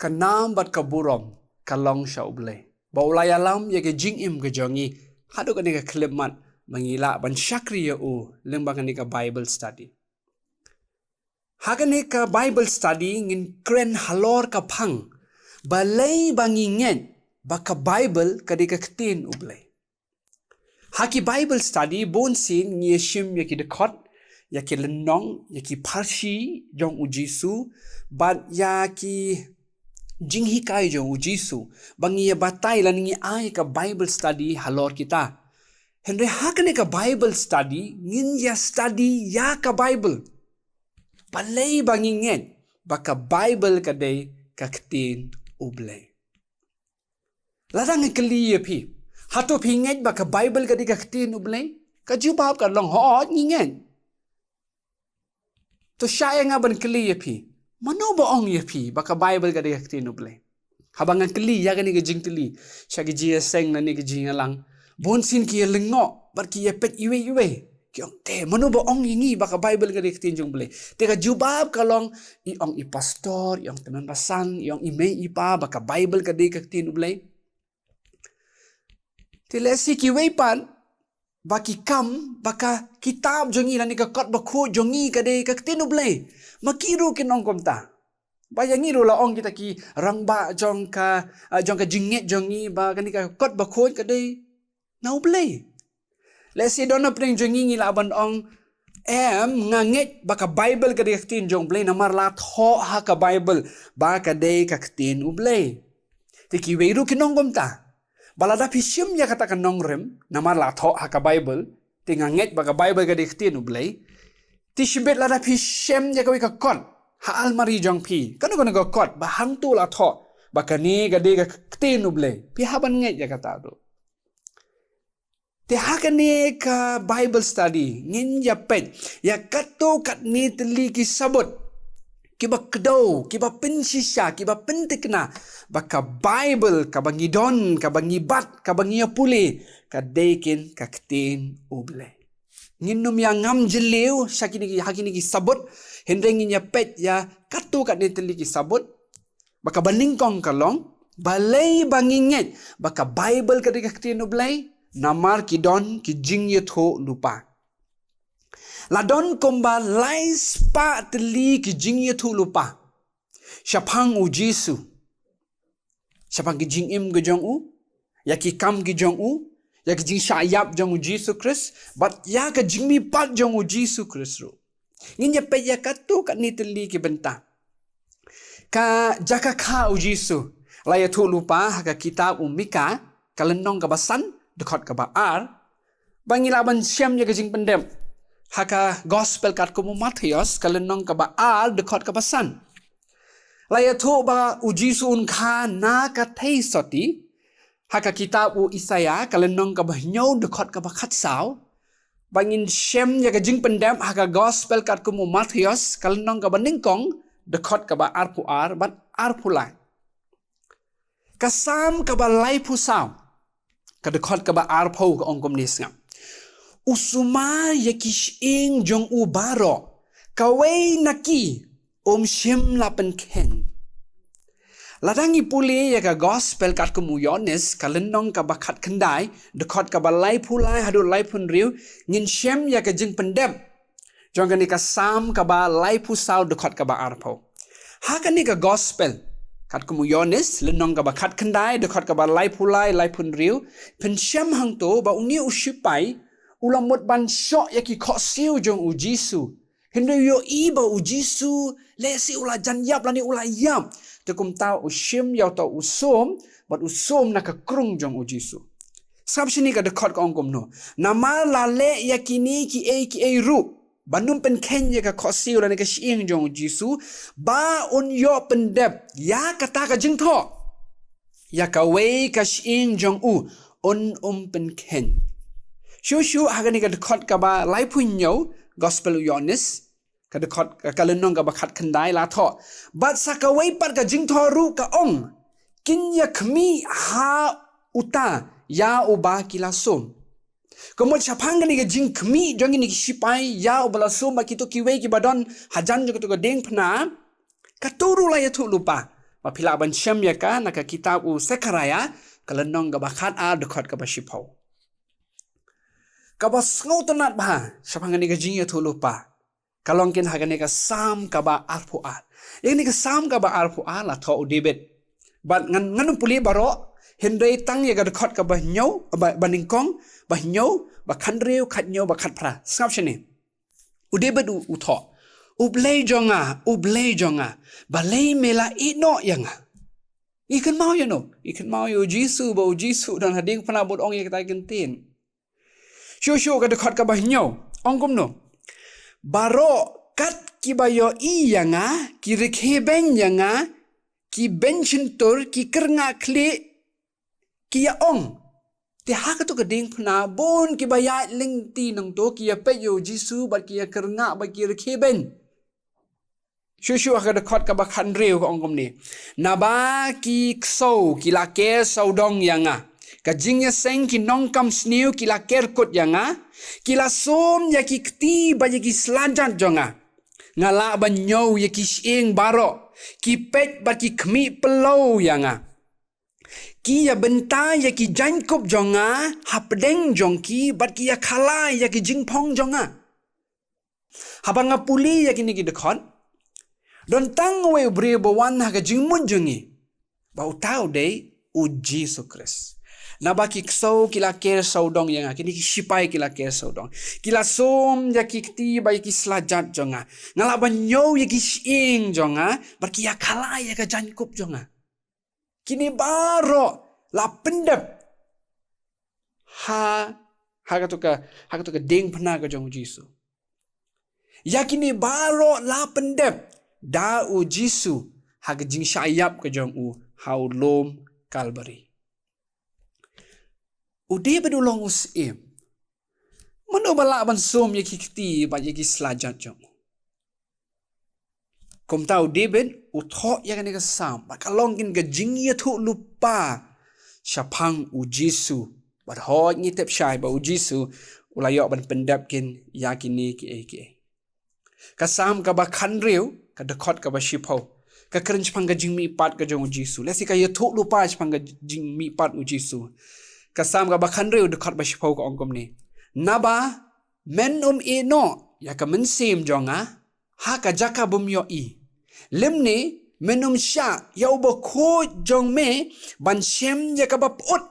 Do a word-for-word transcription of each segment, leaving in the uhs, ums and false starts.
ka nam bad ka burom ka long sha U Blei, ba u la ïalam ïa ka jingim ka jong ngi haduh kane ka khyllipmat ba ngi lah ban shakri ïa u lyngba kane ka Bible study. Ha kane ka Bible study ngin kren halor ka phang balei ba ngi ngeit ba ka Bible ka dei ka ktien U Blei. Ha ki Bible study bun sien ngi ïa shim ïa ki dkhot, ïa ki lynnong, ïa ki pharshi jong U Jisu, bad ïa ki jinghikai jong U Jisu, ba ngi ïa batai lane ngi ai ka Bible study halor kita. Hynrei ha kane ka Bible study ngin ïa study ïa ka Bible. Balei ba ngi ngeit ba ka Bible ka dei ka ktien U Blei? Lada nga kylli ïa phi, hato phi ngeit ba ka Bible ka dei ka ktien U Blei? Ka jubab ka long, hooid, ngi ngeit. To shah ïa nga ban kylli ïa phi, mano ba ong ïa phi ba ka Bible ka dei ka ktien U Blei? Haba nga kylli ïa kane ka jingkylli sha ki jingïaseng lane ki jingïalang, bun sien ki ïa lyngngoh bad ki ïa peit iwei iwei. Ki ong, te mano ba ong ïa ngi ba ka Bible ka dei ka ktien jong U Blei? Te ka jubab ka long, i ong i pastor, i ong tymmen basan, i ong i mei i pa ba ka Bible ka dei ka ktien U Blei. Te lehse kiwei pat ba ki kam ba ka kitab jong ngi lane ka kot bakhuid jong ngi ka dei ka ktien U Blei. Ma ki ruh kin ong kumta. Ba ïa ngi ruh la ong kita ki rangbah jong ka, ah, jong ka jingngeit jong ngi ba kane ka kot bakhuid ka dei na U Blei. Lehse don na pdeng jong ngi ngi lah ban ong, em, nga ngeit ba ka Bible ka dei ka ktien jong U Blei namar la thoh ha ka Bible ba ka dei ka ktien U Blei. Te kiwei ruh kin ong kumta. Ba lada phi shim ïa kata ka nongrim, namar la thoh ha ka Bible, te nga ngeit ba ka Bible ka dei ka ktien U Blei. Te shibit lada phi shem ïa kawei ka kot ha almari jong phi, kano kano ka kot ba hangto la thoh ba kane ka dei ka ktien U Blei, phi hap ban ngeit ïa kata ruh. Te ha kane ka Bible study ngin ïa peit ïa katto katne tylli ki sabut kiba kdew, kiba pynshisha, kiba pynthikna ba ka Bible kaba ngi don, kaba ngi bat, kaba ngi ïa pule, ka dei kin ka ktien U Blei. Ngin ym ïa ngam jylliew sha kine ki, ha kine ki sabut, hynrei ngin ïa peit ïa katto katne tylli ki sabut. Ba kaba nyngkong ka long, balei ba ngi ngeit ba ka Bible ka dei ka ktien U Blei? Namar ki don ki jingïathuhlypa. La don kumba lai spah tylli ki jingïathuhlypa shaphang U Jisu, shaphang ki jingim ki jong u, ïa ki kam ki jong u, ïa ki jingshah ïap jong U Jisu Khrist, bad ïa ka jingmihpat jong U Jisu Khrist ruh. Ngin ïa peit ïa katto katne tylli ki bynta. Ka jaka kha U Jisu la ïathuhlypa ha ka kitab u Mika, ka lynnong kaba san, dkhot kaba ar. Ba ngi lah ban shem ïa ka jingpyndep ha ka Gospel katkum u Mathaios, ka lynnong kaba ar, dkhot kaba san. La ïathuh ba U Jisu un kha na ka theisotti ha ka kitab u Isaïah, ka lynnong kaba hynñiew, dkhot kaba khatsaw. Ba ngin shem ïa ka jingpyndep ha ka Gospel katkum u Mathaios, ka lynnong kaba nyngkong, dkhot kaba arphew ar bad arphew lai. Ka Salm kaba laiphew saw, ka dkhot kaba arphew, ka ong kumne, sngap: U sumar ïa ki shyieng jong u baroh, kawei na ki um shym la pynkheiñ. Lada ngi pule ïa ka Gospel katkum u Ïoannis, ka lynnong kaba khatkhyndai, dkhot kaba laiphew lai haduh laiphew hynriew, ngin shem ïa ka jingpyndep jong kane ka Salm kaba laiphew saw, dkhot kaba arphew. Ha kane ka Gospel katkum u Ïoannis, lynnong kaba khatkhyndai, dkhot kaba laiphew lai, laiphew hynriew, phin shem hangto ba une u sipai u la mut ban shoh ïa ki khohsiew jong U Jisu. Hynrei u ïohi ba U Jisu lehse u la jan ïap lane u la ïap. Te kumta u shim ïa uta u sum bad u sum na ka krung jong U Jisu. Sngap shane ka dkhot ka ong kumno: Namar la leh ïa kine kiei kiei ruh ban ym pynkheiñ ïa ka khohsiew lane ka shyieng jong U Jisu, ba un ïoh pyndep ïa kata ka jingthoh, ïa kawei ka shyieng jong u un ym pynkheiñ. Shuh shuh ha kane ka dkhot kaba laiphew hynñiew, Gospel u Ïoannis, ka dkhot, ka lynnong kaba khatkhyndai, la thoh: Bad sa kawei pat ka jingthoh ruh ka ong, kin ïa khmih ha uta ïa uba ki la sum. Ka mut shaphang kane ka jingkhmih jong kine ki sipai ïa uba la sum, ba kito kiwei kiba don hajan jong kito ka diengphna, kato ruh la ïathuhlypa. Ba phi lah ban shem ïa ka na ka kitab u Sekharaïa, ka lynnong kaba khat ar, dkhot kaba shiphew. Kaba sngewtynnat bha shaphang kane ka jingïathuh lypa ka long kein ha kane ka Salm kaba arphew ar. Ïa kane ka Salm kaba arphew ar la thoh u David. Bad ngan, ngan ym pule baroh, hynrei tang ïa ka dkhot kaba hynñiew, ba, ba nyngkong, ba hynñiew, ba khathynriew, khathynñiew, ba khatphra. Sngap shane. U David u, u thoh: U Blei jong nga, U Blei jong nga, balei me la ïeh noh ïa nga? Ngi kynmaw ïa no? Ngi kynmaw ïa u Jisu, ba u Jisu don ha diengphna bad ong ïa kata ka ktien. Shuh shuh ka dkhot kaba hynñiew, ong kumno: Baroh kat kiba ïohi ïa nga ki rkhie beiñ ïa nga, ki beiñ shyntur, ki kyrngah khlieh, ki ïa ong. Te ha kato ka diengphna bun kiba ïaid lynti nangto ki ïa peit ïa u Jisu bad ki ïa kyrngah bad ki rkhie beiñ. Shuh shuh ha ka dkhot kaba khathynriew ka ong kumne: Naba ki ksew ki la ker sawdong ïa nga, ka jingïaseng ki nongkam sniew ki la ker kut ïa nga, ki la sum ïa ki kti bad ïa ki slajat jong nga. Nga lah ban ñiew ïa ki shyieng baroh, ki peit bad ki khmih pyllew ïa nga. Ki ïa bynta ïa ki jaiñkup jong nga hapdeng jong ki bad ki ïa khalai ïa ki jingphong jong nga. Haba nga pule ïa kine ki dkhot, don tang uwei u briew ba wan ha ka jingmut jong ngi, ba uta u dei u Jisu Khrist. Naba ki ksew ki la ker sawdong ïa nga, kine ki sipai ki la ker sawdong. Ki la sum ïa ki kti bad ïa ki slajat jong nga. Nga lah ban ñiew ïa ki shyieng jong nga bad ki ïa khalai ïa ka jaiñkup jong nga. Kine baroh la pyndep ha, ha kato ka, ha kato ka diengphna ka jong u Jisu. Ïa kine baroh la pyndep da u Jisu ha ka jingshah ïap ka jong u ha u lum Kalbari. U David u long u syiem. Mano ba lah ban sum ïa ki kti bad ïa ki slajat jong u? Kumta u David u thoh ïa kane ka Salm, bad ka long kein ka jingïathuh lypa shaphang u Jisu. Bad hooid ngi tip shai ba u Jisu u la ïoh ban pyndep kein ïa kine kiei kiei. Ka Salm kaba khathynriew, ka dkhot kaba shiphew, ka kren shaphang ka jingmihpat ka jong u Jisu. Lehse ka ïathuh lypa shaphang ka jingmihpat u Jisu. Ka Salm kaba khathynriew, dkhot ba shiphew ka ong kumne: Naba men ym ïeh noh ïa ka mynsiem jong nga ha ka jaka bym ïohi, lymne men ym shah ïa u bakhuid jong me ban shem ïa kaba pyut.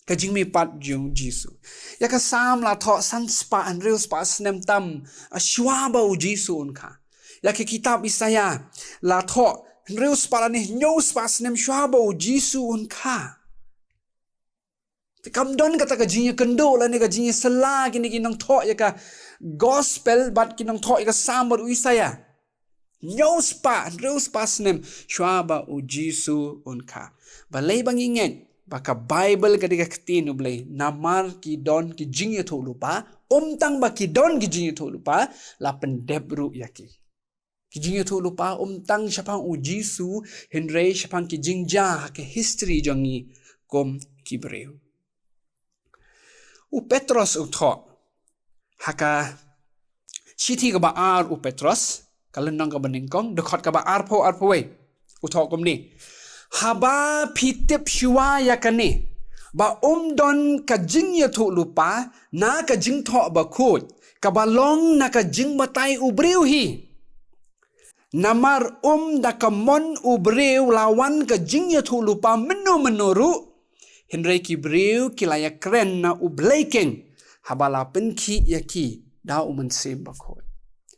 Ka jingmihpat jong u Jisu. Ïa ka Salm la thoh san spah hynriew spah snem tam, a, shuwa ba u Jisu un kha. Ïa ka kitab Isaïah la thoh hynriew spah lane hynñiew spah snem shuwa ba u Jisu un kha. Te kam don kata ka jingïakynduh lane ka jingïasylla kine ki nongthoh ïa ka gospel bad ki nongthoh ïa ka Salm bad u Isaïah. Hynñiew spah, hynriew spah snem shuwa ba u Jisu un kha. Balei ba ngi ngeit ba ka Baibl ka dei ka ktien u Blei? Namar ki don ki jingïathuh lypa, ym tang ba ki don ki jingïathuh lypa, la pyndep ruh ïa ki. Ki jingïathuh lypa ym tang shaphang u Jisu, hynrei shaphang ki jingjia ha ka history jong ngi kum ki briew. U Petros u thoh ha ka shithi kaba ar u Petros, ka lynnong kaba nyngkong, dkhot kaba arphew, arphew wei. U thoh kumne: Haba phi tip shuwa ïa kane, ba ym don ka jingïathuh lypa na ka jingthoh bakhuid kaba long na ka jingbatai u briew hi. Namar ym da ka mon u briew la wan ka jingïathuh lypa mynno mynno ruh, hynrei ki briew ki la ïakren na u Blei keiñ haba la pynkhih ïa ki da u Mynsiem Bakhuid.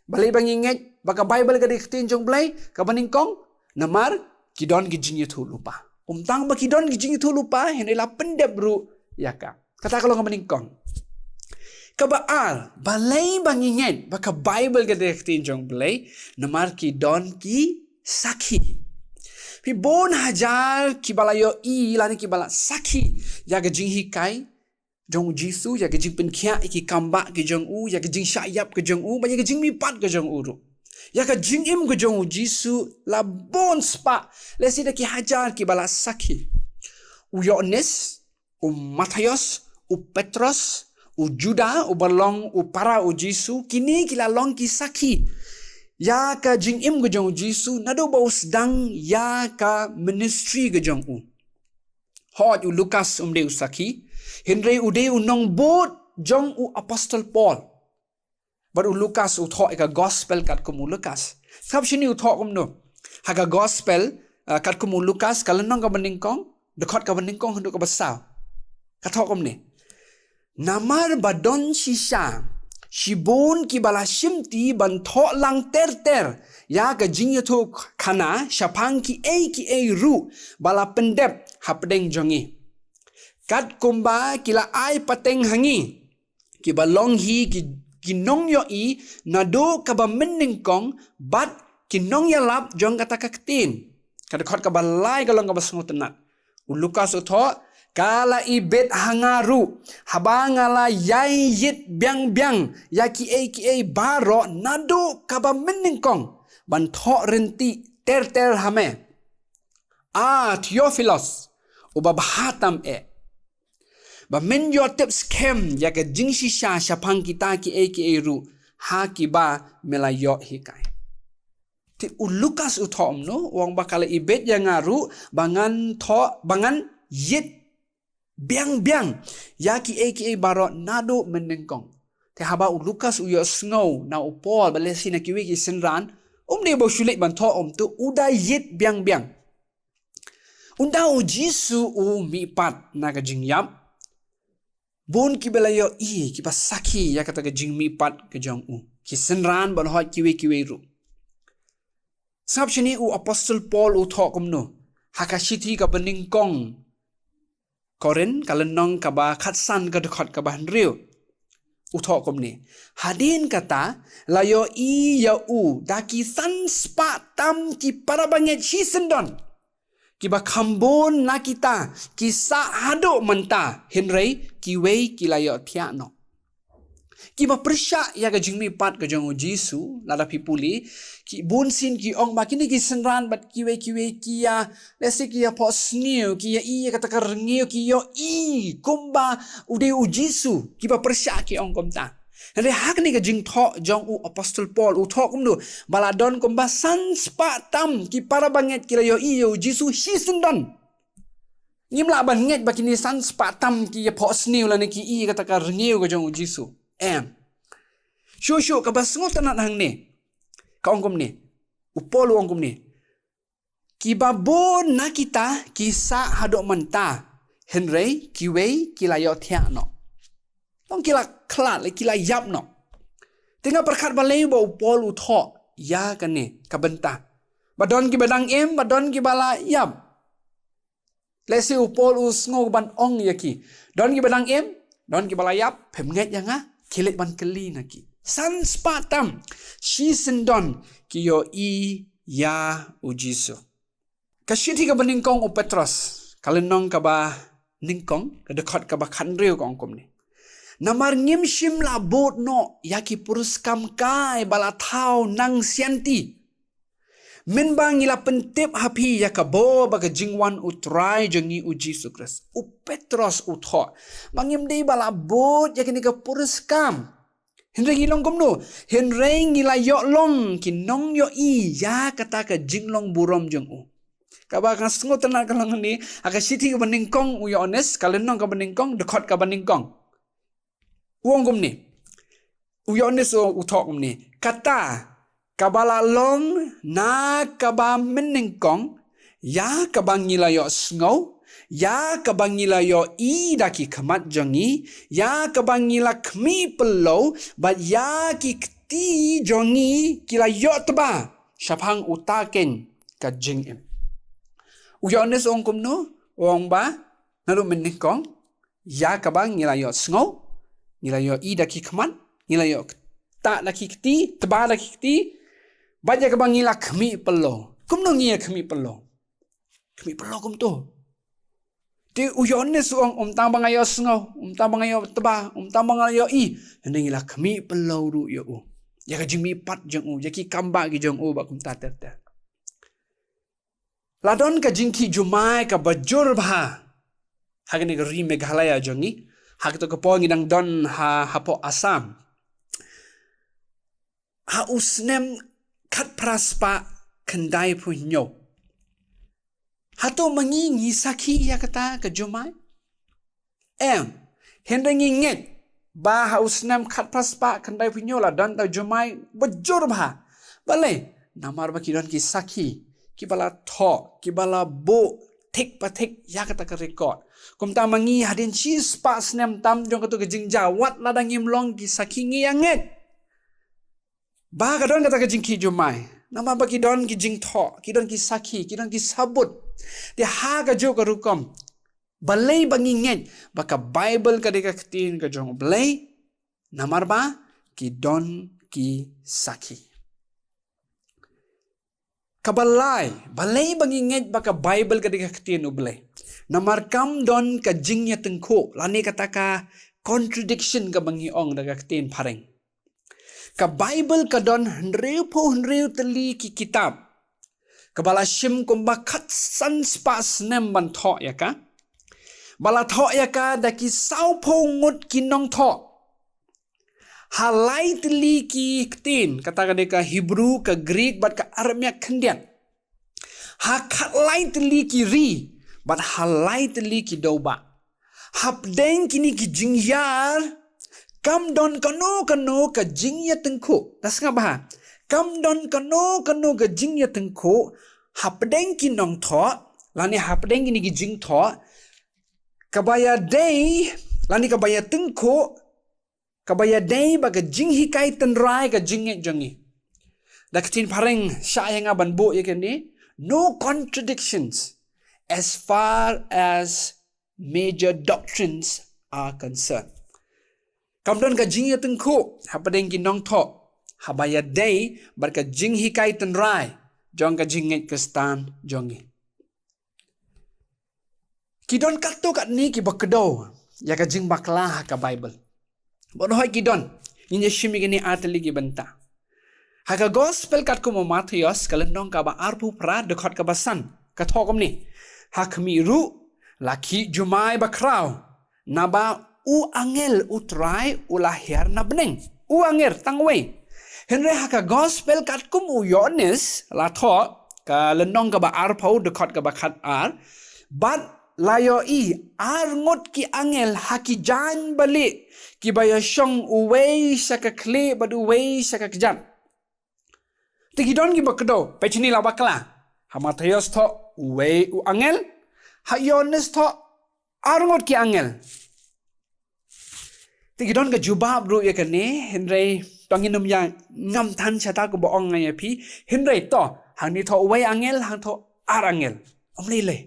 Balei ba ngi ngeit ba ka Baibl ka dei ka ktien jong u Blei? Kaba nyngkong, namar ki don ki jingïathuh lypa. Ym tang ba ki don ki jingïathuh lypa, hynrei la pyndep ruh ïa ka. Kata ka long kaba nyngkong. Kaba ar, balei ba ngi ngeit ba ka Baibl ka dei ka ktien jong u Blei? Namar ki don ki sakhi. Phi, bun hajar kiba la ïohi lane kiba la sakhi ïa ka jinghikai jong u Jisu, ïa ka jingpynkhiah ïa ki kambah ki jong u, ïa ka jingshah ïap ki jong u, bad ïa ka jingmihpat ki jong u ruh. Ïa ka jingim ki jong u Jisu la bun spah, lehse da ki hajar kiba la sakhi. U Ïoannis, u Mathaios, u Petros, u Juda, uba long u para u Jisu, kine ki la long ki sakhi. ïa ka jingim ka jong u Jisu, naduh ba u sdang ïa ka ministry ka jong u. Hooid u Lukas um dei u sakhi, hynrei u dei u nongbud jong u apostol Paul. Bad u Lukas u thoh ïa ka gospel katkum u Lukas. Sngap shane u thoh kumno. Ha ka gospel, ah, katkum u Lukas, ka lynnong kaba nyngkong, dkhot kaba nyngkong haduh kaba saw. Ka thoh kumne. Namar ba don shisha shibun kiba la shimti ban thoh lang ter ter ïa ka jingïathuhkhana shaphang kiei kiei ruh ba la pyndep hapdeng jong ngi. Katkumba ki la ai pateng ha ngi, kiba long hi ki, ki nongïohi naduh kaba mynnyngkong bad ki nongïalap jong kata ka ktien. Ka dkhot kaba lai ka long kaba sngewtynnat. U Lukas u thoh, ka la ibit ha nga ruh, haba nga la ïai ïit biang biang ïa kiei kiei baroh naduh kaba mynnyngkong, ban thoh rynti ter ter ha me, A Theophilus, uba bha tam eh, ba men ïoh tip skhem ïa ka jingshisha shaphang kita kiei kiei ruh, ha kiba me la ïoh hikai. Te u Lukas u thoh kumno, u ong ba ka la ibit ïa nga ruh, ba ngan thoh, ba ngan ïit biang biang ïa kiei kiei baroh naduh mynnyngkong. Te haba u Lukas u ïohsngew na u Paul, bad lehse na kiwei ki synran, um dei ba u shu leit ban thoh, um, te u da ïit biang biang. Ynda u Jisu u mihpat na ka jingïap, bun kiba la ïohi, kiba sakhi ïa kata ka jingmihpat ka jong u, ki synran bad hooid kiwei kiwei ruh. Sngap shane u apostol Paul u thoh kumno ha ka shithi kaba nyngkong Korinth, ka lynnong kaba khatsan, ka dkhot kaba hynriew. U thoh kumne. Hadien kata, la ïohi ïa u da ki san spah tam ki para bangeit shisyndon, kiba kham bun na kita ki sah haduh mynta, hynrei kiwei ki la ïohthiah noh. Kiba pyrshah ïa ka jingmihpat ka jong u Jisu, lada phi pule, ki bun sien ki ong ba kine ki synran bad kiwei kiwei ki ïa, lehse ki ïa phohsniew, ki ïa i ïa kata ka rngiew, ki ïohi kumba u dei u Jisu, kiba pyrshah ki ong kumta. Hynrei ha kane ka jingthoh jong u apostol Paul, u thoh kumno, ba la don kumba san spah tam ki para bangeit ki la ïohi ïa u Jisu shisyndon. Ngim lah ban ngeit ba kine san spah tam ki ïa phohsniew lane ki i ïa kata ka rngiew ka jong u Jisu. Em. Shuh shuh, kaba sngewtynnat hangne, ka ong kumne. U Paul u ong kumne. Kiba bun na kita ki sah haduh mynta, hynrei kiwei ki la ïohthiah noh. Tang ki la khlad, ki la ïap noh. Te nga pyrkhat balei ba u Paul u thoh ïa kane ka bynta. Ba don kiba dang im, ba don kiba la ïap. Lehse u Paul u sngew ban ong ïa ki. Don kiba dang im, don kiba la ïap, phim ngeit ïa nga, khie leit ban kylli na ki. San spah tam shisyndon ki ïohi ïa u Jisu. Ka shithi kaba nyngkong u Petros, ka lynnong kaba nyngkong, ka dkhot kaba khathynriew ka ong kumne. Namar ngim shym la bud noh ïa ki puriskam kai ba la thaw nang sianti, mynba ngi la pyntip ha phi ïa ka bor bad ka jingwan u Trai jong ngi u Jisu Khrist. U Petros u thoh ba ngim dei ba la bud ïa kine ki puriskam. Hynrei ngi long kumno? Hynrei ngi la ïoh long ki nongïohi ïa kata ka jinglong burom jong u. Kaba nga sngewtynnat ka long ne, ha ka shithi kaba nyngkong u Ïoannis, ka lynnong kaba nyngkong, dkhot kaba nyngkong. U ong kumne. U Ïoannis u, u thoh kumne. Kata kaba la long na kaba mynnyngkong, ïa kaba ngi la ïohsngew, ïa kaba ngi la ïohi da ki khmat jong ngi, ïa kaba ngi la khmih pyllew, bad ïa ki kti jong ngi ki la ïoh tba shaphang uta keiñ ka jingim. U Ïoannis u ong kumno? U ong ba naduh mynnyngkong, ïa kaba ngi la ïohsngew, ngi la ïohi da ki khmat, ngi la ïoh ktah da ki kti, tba da ki kti, bad ïa kaba ngi la khmih pyllew. Kumno ngi ïa khmih pyllew? Khmih pyllew kumto. Te u Ïoannis u ong, ym tang ba nga ïohsngew, ym tang ba nga ïoh tba, ym tang ba nga ïohi, hynrei ngi la khmih pyllew ruh ïa u, ïa ka jingmihpat jong u, ïa ki kam bah ki jong u bad kumta ter ter. La don ka jingkhih jumai kaba jur bha ha kane ka ri Meghalaya jong ngi. Ha kato ka por ngi dang don ha, hapoh Assam. Ha u snem khatphra spah khyndai phew hynñiew. Hato ma ngi ngi sakhi ïa kata ka jumai? Em, hynrei ngi ngeit ba ha u snem khatphra spah khyndai phew hynñiew la don ta jumai bajur bha. Balei? Namar ba ki don ki sakhi, kiba la thoh, kiba la buh thik pa thik ïa kata ka record. Kumta ma ngi hadien shi spah snem tam jong kato ka jingjia, wat lada ngim long ki sakhi, ngi ïa ngeit ba ka don kata ka jingkhih jumai. Namar ba ki don ki jingthoh, ki don ki sakhi, ki don ki sabut. Te ha kajuh ka rukom, balei ba ngi ngeit ba ka Baibl ka dei ka ktien ka jong U Blei? Namar ba ki don ki sakhi. Kaba lai, balei ba ngi ngeit ba ka Baibl ka dei ka ktien U Blei? Namar kam don ka jingïatyngkhuh, lane kata ka contradiction kaba ngi ong da ka ktien phareng. Ka Baibl ka don hynriew phew hynriew tylli ki kitab, kaba la shim kumba khatsan spah snem ban thoh ïa ka. Ba la thoh ïa ka da ki saw phew ngut ki nongthoh, ha lai tylli ki ktien, kata ka dei ka Hebru, ka Greek bad ka Aramaic khyndiat, ha khatlai tylli ki ri, bad ha lai tylli ki dewbah. Hapdeng kine ki jingïar, kam don kano kano ka jingïatyngkhuh. Te sngap bha. Kam don kano kano ka jingïatyngkhuh hapdeng ki nongthoh, lane hapdeng kine ki jingthoh, kaba ïadei, lane kaba ïatyngkhuh, kaba ïadei bad ka jinghikai tynrai ka jingngeit jong ngi. Da ka ktien phareng, shah ïa nga ban buh ïa kane, no contradictions as far as major doctrines are concerned. Kam don ka jingïatyngkhuh hapdeng ki nongthoh, haba ïadei bad ka jinghikai tynrai jong ka jingngeit Khristan jong ngi. Ki don katto katne kiba kdew ïa ka jingbakla ha ka Baibl. Bad hooid ki don, ngin ïa shim ïa kine ar tylli ki bynta. Ha ka Gospel katkum u Mathaios, ka lynnong kaba arphew phra, dkhot kaba san, ka thoh kumne: Ha khmih ruh la khih jumai bakhraw, naba u angel U Trai u la hiar na bneng. U angel tang uwei. Hynrei ha ka Gospel katkum u Ïoannis la thoh, ka lynnong kaba arphew, dkhot kaba khatar: Bad la ïohi ar ngut ki angel ha ki jaiñ balieh, kiba ïashong uwei sha ka khlieh bad uwei sha ka kjat. Te ki don kiba kdew, peit shane la bakla. Ha Mathaios thoh uwei u angel, ha Ïoannis thoh ar ngut ki angel. Te ki don ka jubab ruh ïa kane, hynrei to ngin ym ïa ngam than shata, kumba ong nga ïa phi. Hynrei to, hangne thoh uwei angel, hangne thoh ar angel. Ym lei lei.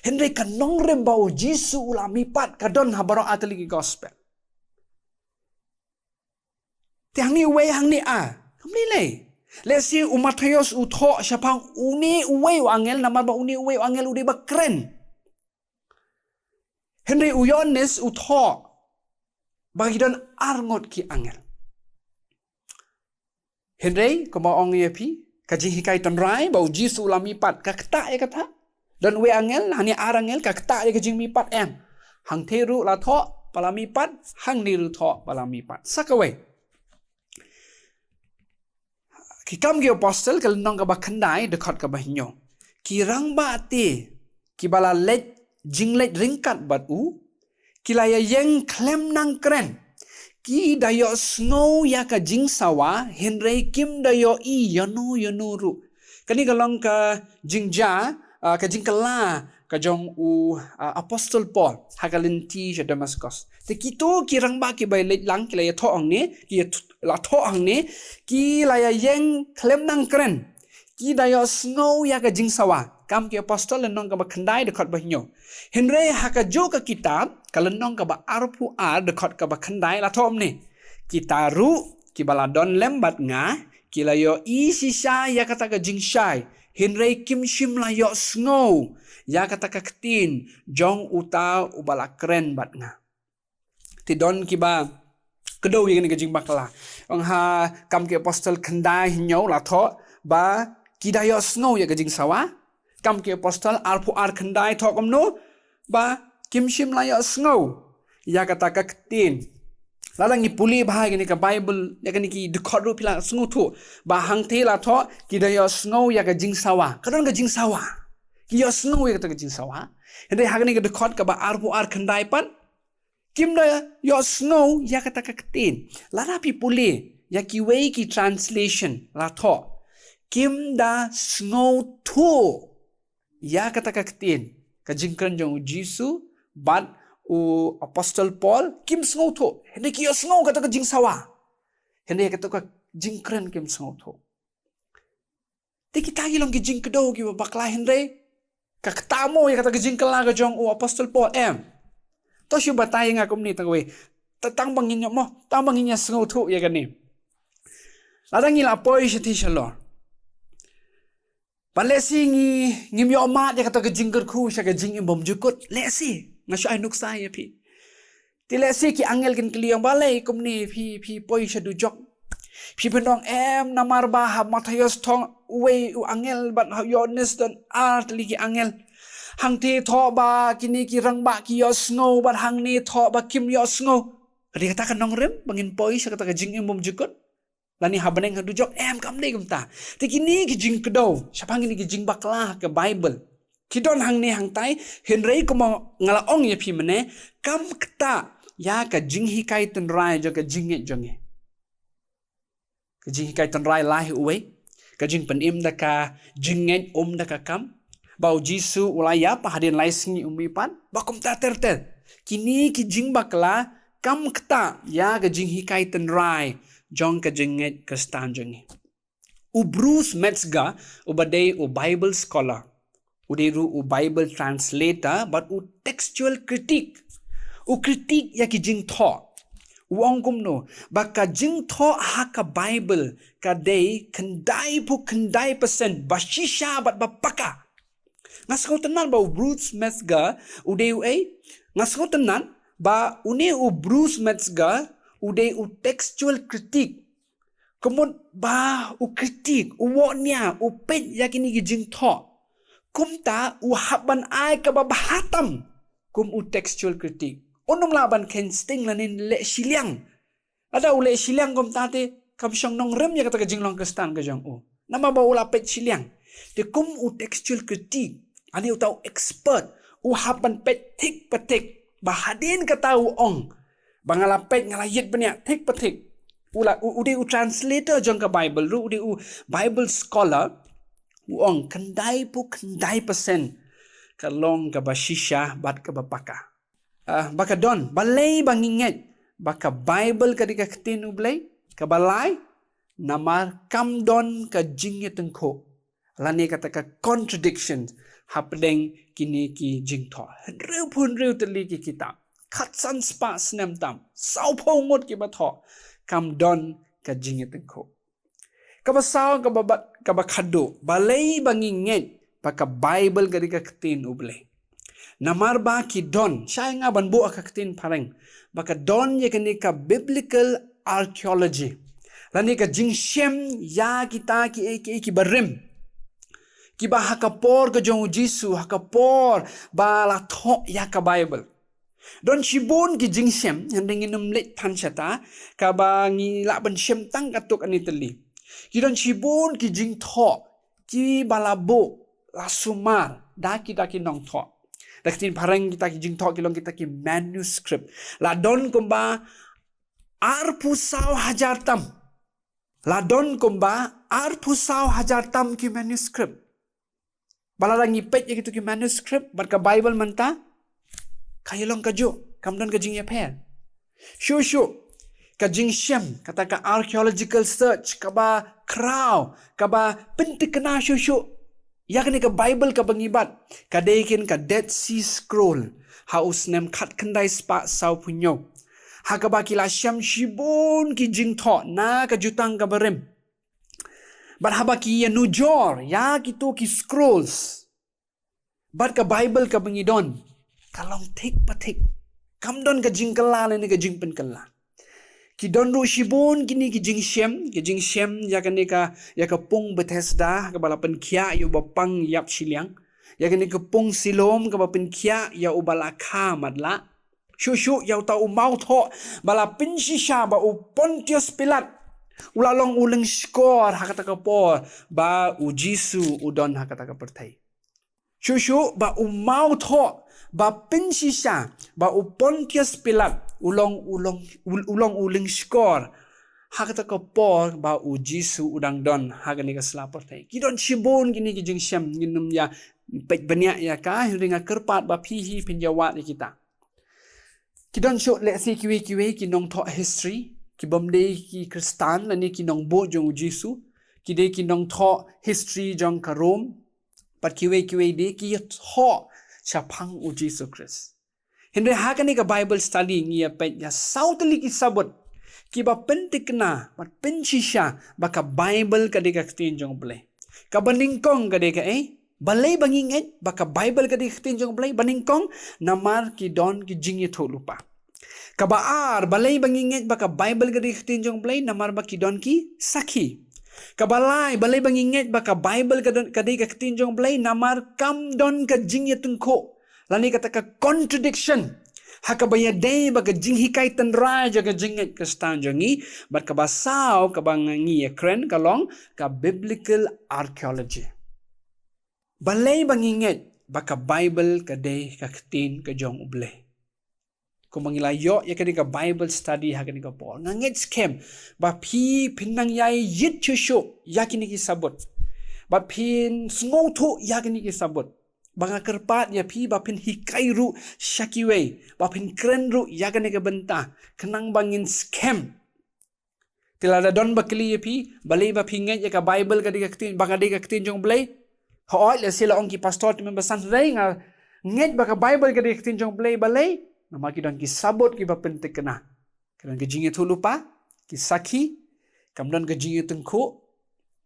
Hynrei ka nongrim ba U Jisu u la mihpat ka don ha baroh ar tylli ki Gospel. Te hangne uwei, hangne ar. Ym lei lei. Lehse u Mathaios u thoh shaphang une uwei u angel, namar ba une uwei u angel u dei ba kren. Hynrei u Ïoannis u thoh ba ki don ar ngut ki angel. Hynrei kumba ong ïa phi, ka jinghikai tynrai ba U Jisu u la mihpat, ka ktah ïa kata. Don uwei angel, hangne ar angel, ka ktah ïa ka jingmihpat, em? Hangthie ruh la thoh ba la mihpat, hangne ruh thoh ba la mihpat. Sa kawei. Ki Kam ki Apostol, ka lynnong kaba khyndai, dkhot kaba hynñiew. Ki rangbah te, kiba la leit jingleit ryngkat bad u, ki la ïaïeng khlem nang kren. Ki da ïohsngew ïa ka jingsawa, hynrei kim da ïohi ïano ïano ruh. Kane ka long ka jingjia, ah, ka jingkylla ka jong u, ah, Apostol Paul ha ka lynti sha Damaskos. Te kito ki rangbah kiba leit lang, ki la ïathoh hangne, ki ïa th-, la thoh hangne, ki la ïaïeng khlem nang kren. Ki da ïohsngew ïa ka jingsawa. Kam ki Apostol lynnong kaba khyndai, dkhot ba hynñiew. Hynrei ha kajuh ka kitab, ka lynnong kaba arphew ar, dkhot kaba khyndai, la thoh kumne: Kita ruh kiba la don lem bad nga, ki la ïohi shisha ïa kata ka jingshai, hynrei kim shym la ïohsngew ïa kata ka ktien jong uta uba la kren bad nga. Te don kiba kdew ïa kane ka jingbakla. Ong ha Kam ki Apostol khyndai hynñiew la thoh ba ki da ïohsngew ïa ka jingsawa. Kam ki Apostol arphew ar khyndai thoh kumno, ba kim shym la ïohsngew ïa kata ka ktien Lada ngi pule bha ïa kane ka Bible, ïa kane ki dkhot ruh phi la sngewthuh ba hangtei la thoh ki da ïohsngew ïa ka jingsawa. Ka don ka jingsawa. Ki ïohsngew ïa kata ka jingsawa. Hynrei ha kane ka dkhot kaba arphew ar khyndai pat, kim da ïohsngew ïa kata ka ktien. Lada phi pule ïa kiwei ki translation la thoh, kim da sngewthuh ïa kata ka ktien, ka jingkren jong u Jisu bad u Apostle Paul, kim sngewthuh. Hynrei ki ïohsngew kata ka jingsawa, hynrei kata ka jingkren kim sngewthuh. Te kita ki long ki jingkdew kiba bakla, hynrei ka kta mo ïa kata ka jingkylla ka jong u Apostle Paul, em. To shu batai ïa nga kumne tang wei. Ta-, tang ba ngin ïoh mo, tang ba ngin ïa sngewthuh ïa kane. Lada ngi la poi shatei shalor, ba lehse ngi, ngim ïoh mad ïa kata ka jingkyrkhu sha ka jingim bymjukut. Lehse, nga shu ai nuksa ïa phi. Te lehse ki angel kin kylli ong, balei kumne phi, phi poi sha dujok. Phi pynong, em, namar ba ha Mathaios thoh uwei u angel bad ha Ïoannis don ar tylli ki angel. Hangtei thoh ba kine ki rangbah ki ïohsngew bad hangne thoh ba kim ïohsngew. Ka dei kata ka nongrim ba ngin poi sha kata ka jingim bymjukut? Lane ha bneng ha dujok, em, kam dei kumta. Te kine ki jingkdew shaphang kine ki jingbakla ha ka Bible ki don hangne hangtai, hynrei kumba nga la ong ïa phi mynne, kam ktah ïa ka jinghikai tynrai jong ka jingngeit jong ngi. Ka jinghikai tynrai la hi uwei, ka jingpynim da ka jingngeit, ym da ka kam. Ba u Jisu u la ïap hadien lai sngi, um mih pat, ba kumta ter ter. Kine ki jingbakla kam ktah ïa ka jinghikai tynrai jong ka jingngeit Khristan jong ngi. U Bruce Metzger, uba dei u Bible scholar, u dei ruh u Bible translator bad u textual critic, u critic ïa ki jingthoh. U ong kumno, ba ka jingthoh ha ka Bible ka dei khyndai phew khyndai percent ba shisha bad ba paka. Nga sngewtynnat ba u Bruce Metzger u dei uei? Nga sngewtynnat ba une u Bruce Metzger u dei u textual critic. Ka mut ba u critic, u wad nia, u peit ïa kine ki jingthoh. Kumta u hap ban ai kaba bha tam kum u textual critic. Un ym lah ban kheiñ sting lane leh shiliang. Lada u leh shiliang kumta te kam shong nongrim ïa kata ka jinglong Khristan ka jong u. Namar ba u la peit shiliang. Te kum u textual critic, lane uta u expert, u hap ban peit thik pa thik. Ba hadien kata u ong, ba nga la peit, nga la ïit bniah thik pa thik. U la, u, u dei u translator jong ka Bible ruh, u dei u Bible scholar, u ong khyndai phew khyndai percent ka long kaba shisha bad kaba paka. Ah, ba ka don, balei ba ngi ngeit ba ka Bible ka dei ka ktien U Blei? Kaba lai, namar kam don ka jingïatyngkhuh lane kata ka contradiction hapdeng kine ki jingthoh. Hynriew phew hynriew tylli ki kitab, khatsan spah snem tam, saw phew ngut kiba thoh, kam don ka jingïatyngkhuh. Kaba saw, kaba ba, kaba khadduh, balei ba ngi ngeit ba ka Bible ka dei ka ktien U Blei? Namar ba ki don, shai nga ban buh ha ka ktien phareng, ba ka don ïa kane ka biblical archaeology, lane ka jingshem ïa kita kiei kiei kiba rim, kiba ha ka por ka jong u Jisu, ha ka por ba la thoh ïa ka Bible. Don shibun ki jingshem, hynrei ngin ym leit than shata, kaba ngi lah ban shem tang katto katne tylli. Ki don shibun ki jingthoh kiba la buh, la sumar da kita ki nongthoh. Da ka ktien phareng kita ki jingthoh ki long kita ki manuscript. La don kumba arphew saw hajar tam. La don kumba arphew saw hajar tam ki manuscript. Ba lada ngi peit ïa kito ki manuscript bad ka Bible mynta, ka ïalong kajuh, kam don ka jingïapher. Shuh shuh, ka jingshem, kata ka archaeological search, kaba khraw, kaba pyntikna shuh shuh ïa kane ka Bible kaba ngi bat, ka dei kin ka Dead Sea Scroll, ha u snem khatkhyndai spah saw phew hynñiew. Ha kaba ki la shem shibun ki jingthoh na ka jutang kaba rim. Bad haba ki ïanujor ïa kito ki scrolls bad ka Bible kaba ngi don, ka long thik pa thik. Kam don ka jingkylla lane ka jingpynkylla. Ki don ruh shibun kine ki jingshem, ki jingshem ïa kane ka, ïa ka pung Bethesda, kaba la pynkhiah ïa uba pang ïap shiliang. Ïa kane ka pung Siloam, kaba pynkhiah ïa uba la kha matlah. Shuh shuh ïa uta u mawthoh ba la pynshisha ba u Pontius Pilat u la long u lyngskor ha kata ka por ba u Jisu u don ha kata ka pyrthei. Shuh shuh ba u mawthoh ba pynshisha ba u Pontius Pilat u long u long u, u long u lyngskor ha kata ka por ba u Jisu u dang don ha kane ka sla pyrthei. Ki don shibun kine ki jingshem, ngin ym ïa peit bniah ïa ka, hynrei nga kyrpad ba phi hi phin ïa wad ïa kita. Ki don shuh lehse kiwei kiwei ki nongthoh history ki bym dei ki Khristan lane ki nongbud jong u Jisu, ki dei ki nongthoh history jong ka Rome, bad kiwei kiwei de ki ïathoh shaphang u Jisu Khrist. Hynrei ha kane ka Bible study ngi ïa peit ïa saw tylli ki sabut kiba pynthikna bad pynshisha ba ka Bible ka dei ka ktien jong u Blei. Kaba nyngkong ka dei kaei? Balei ba ngi ngeit ba ka Bible ka dei ka ktien jong u Blei? Ba nyngkong, namar ki don ki jingïathuhlypa. Kaba ar, balei ba ngi ngeit ba ka Bible ka dei ka ktien jong u Blei? Namar ba ki don ki sakhi. Kaba lai, balei ba ngi ngeit ba ka Bible ka don, ka dei ka ktien jong u Blei? Namar kam don ka jingïatyngkhuh lane kata ka contradiction ha kaba ïadei bad ka jinghikai tynrai jong ka jingngeit Khristan jong ngi. Bad kaba saw kaba ngi ïa kren ka long ka biblical archaeology. Balei ba ngi ngeit ba ka Bible ka dei ka ktien ka jong u Blei? Kumba ngi la ïoh ïa kane ka Bible study ha kane ka por, nga ngeit skhem ba phi phin nang ïai ïit shuh shuh ïa kine ki sabut, ba phin sngewthuh ïa kine ki sabut. Ba nga kyrpad ïa phi ba phin hikai ruh sha kiwei, ba phin kren ruh ïa kane ka bynta, khnang ba ngin skhem. Te lada don ba kylli ïa phi, balei ba phi ngeit ïa ka Bible ka dei ka ktien, ba ka dei ka ktien jong u Blei? Hooid, lehse la ong ki pastor te mynba san, hynrei nga ngeit ba ka Bible ka dei ka ktien jong u Blei. Balei? Namar ki don ki sabut kiba pynthikna. Ka don ka jingïathuhlypa, ki sakhi, kam don ka jingïatyngkhuh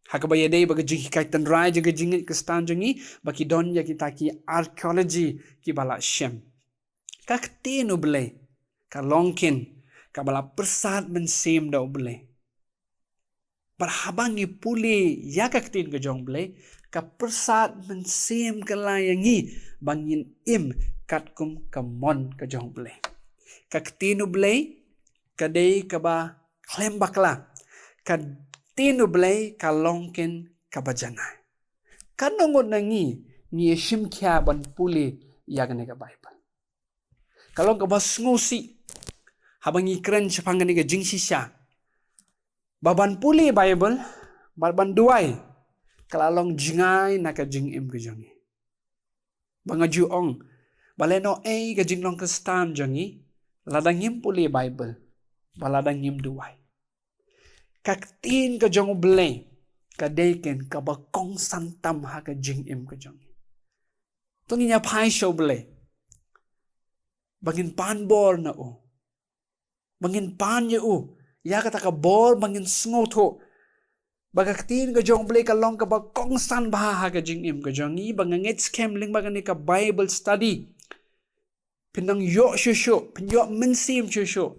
ha kaba ïadei bad ka jinghikai tynrai jong ka jingngeit Khristan jong ngi, ba ki don ïa kita ki archaeology kiba la shem. Ka ktien u Blei ka long keiñ kaba la pyrsad mynsiem da u Blei. Bad haba ngi pule ïa ka ktien ka jong u Blei, ka pyrsad mynsiem kylla ïa ngi ba ngin im katkum ka mon ka jong u Blei. Ka ktien u Blei ka dei kaba khlem bakla. Ka ktien u Blei ka long keiñ kaba janai. Katno ngut na ngi ngi ïa shim khia ban pule ïa kane ka Bible? Ka long kaba sngewsih haba ngi kren shaphang kane ka jingshisha ba ban pule Bible bad ban duwai ka la long jngai na ka jingim ka jong ngi. Ba nga ju ong, balei, noh ei ka jinglong Khristan jong ngi lada ngim pule Bible, ba lada ngim duwai? Ka ktien ka jong u Blei ka dei keiñ kaba kongsan tam ha ka jingim ka jong ngi. To ngin ïa phai sha u Blei ba ngin pan bor na u, ba ngin pan ïa u ïa kata ka bor ba ngin sngewthuh ba ka ktien ka jong u Blei ka long kaba kongsan bha ha ka jingim ka jong ngi. Ba nga ngeit skhem lyngba kane ka Bible study phin nang ïoh shuh shuh, phin ïoh mynsiem shuh shuh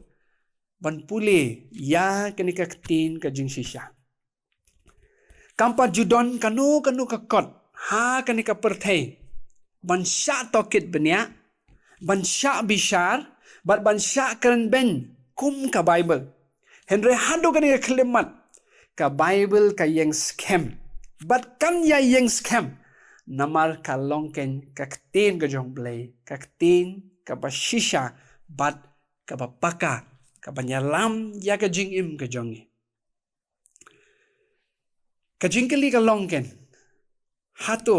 ban pule ïa kane ka ktien ka jingshisha. Kam pat ju don kano kano ka kot ha kane ka pyrthei ban shah tohkit bniah, ban shah bishar bad ban shah kren beiñ kum ka Bible. Hynrei haduh kane ka khyllipmat ka Bible ka ïeng skhem bad kan ïa ïeng skhem, namar ka long keiñ ka ktien ka jong u Blei, ka ktien kaba shisha bad kaba paka, kaba ïalam ïa ka jingim ka jong ngi. Ka jingkylli ka long keiñ, hato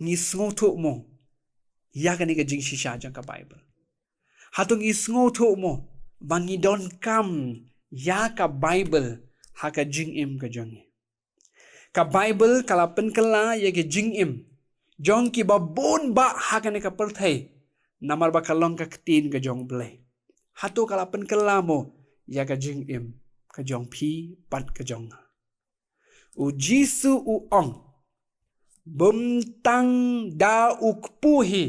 ngi sngewthuh mo ïa kane ka jingshisha jong ka Bible? Hato ngi sngewthuh mo ba ngi donkam ïa ka Bible ha ka jingim ka jong ngi? Ka Bible ka la pynkylla ïa ka jingim jong kiba bun bah ha kane ka pyrthei, namar ba ka long ka ktien ka jong u Blei. Hato ka la pynkylla mo ïa ka jingim ka jong phi bad ka jong nga? U Jisu u ong, bym tang da u kpu hi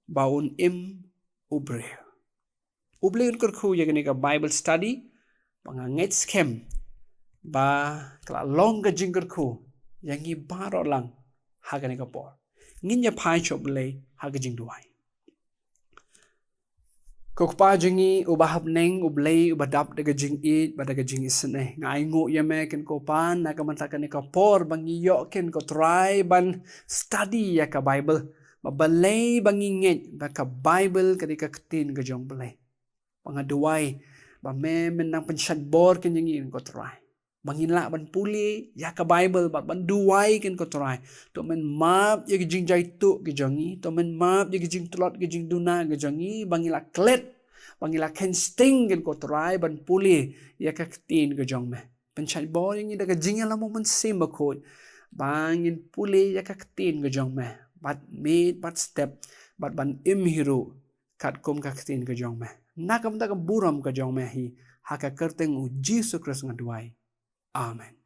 ba un im u briew. U Blei un kyrkhu ïa kane ka Bible study, ba nga ngeit skhem ba ka la long ka jingkyrkhu ïa ngi baroh lang ha kane ka por. Ngin ïa phai sha u Blei ha ka jingduwai. Ko Kpa jong ngi uba ha bneng, U Blei uba dap da ka jingïeit bad da ka jingisynei, nga ainguh ïa me kin ko Pa, na ka bynta kane ka por ba ngi ïoh kin ko Trai ban study ïa ka Bible. Ba balei ba ngi ngeit ba ka Bible ka dei ka ktien ka jong U Blei. Ba nga duwai ba me men nang pynshait bor kin jong ngi kin ko Trai. Ba ngin lah ban pule ïa ka Bible bad ban duwai kin ko Trai. To men map ïa ki jingjaituh ki jong ngi, to men map ïa ki jingtlot ki jingduna ki jong ngi, ba ngi lah klet, ba ngi lah kheiñ sting kin ko Trai ban pule ïa ka ktien ka jong me. Pynshait bor ïa ngi da ka jingïalam U Mynsiem Bakhuid ba ngin pule ïa ka ktien ka jong me bad miet bad step bad ban im hi ruh katkum ka ktien ka jong me. Na ka bynta ka burom ka jong me hi, ha ka kyrteng U Jisu Khrist nga duwai. Amen.